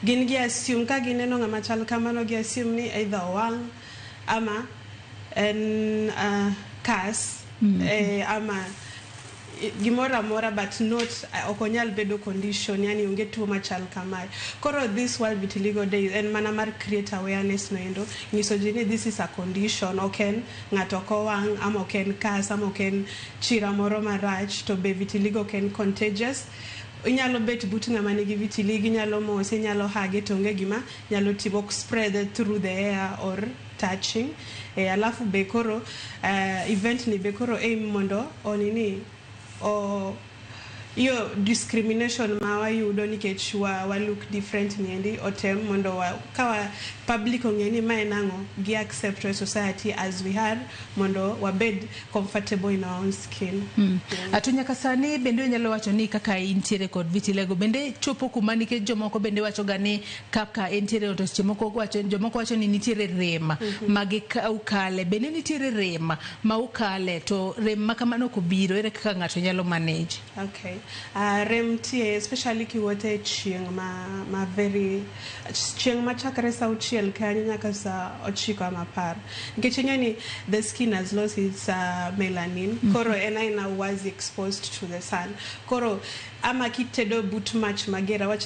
Gin gi assume ka gineno ng'ama chal kamano, gi assume ni either owang' ama en curse, ama gimoro amora, but not, ok onyal bedo condition, yani onge tuo machal kamae. Koro this World Vitiligo Day en mana mar create awareness noendo, nyiso ji ni this is a condition, ok en ng'ato ok owang' ama ok en curse ama ok en chira moro marach. To be vitiligo ok en contagious. Inyalo bet but ng'ama nigi vitiligo, inyalo mose, inyalo hage, to onge gima nyalo timo, ok spread through the air or touching. Alafu be koro event ni be koro aim mondo onini o iyo discrimination ma wayudo nikech wa look different niendi otem mondo ka wa public ong'e ni ma en ang'o, gi accept e society as we are, mondo wabed comfortable in our own skin. To nyaka sani bende onyalo wacho ni kaka intiere kod vitiligo bende chopo kuma, nikech jomoko bende wacho ga ni kaka entiere, to seche moko wacho, jomoko wacho ni nitiere rem ma ukale, bende nitiere rem ma ukale, to rem ma kamano ok obiro, ere kaka ng'ato nyalo manage? Okay. Rem tie, especially kiwuotho e chieng' ma very chieng' machakre sa 6 kanyo nyaka sa 9 ama 10, nikech ing'e ni the skin has lost its melanin. Koro en aina was exposed to the sun. Koro ama kitedo but mach mager awach.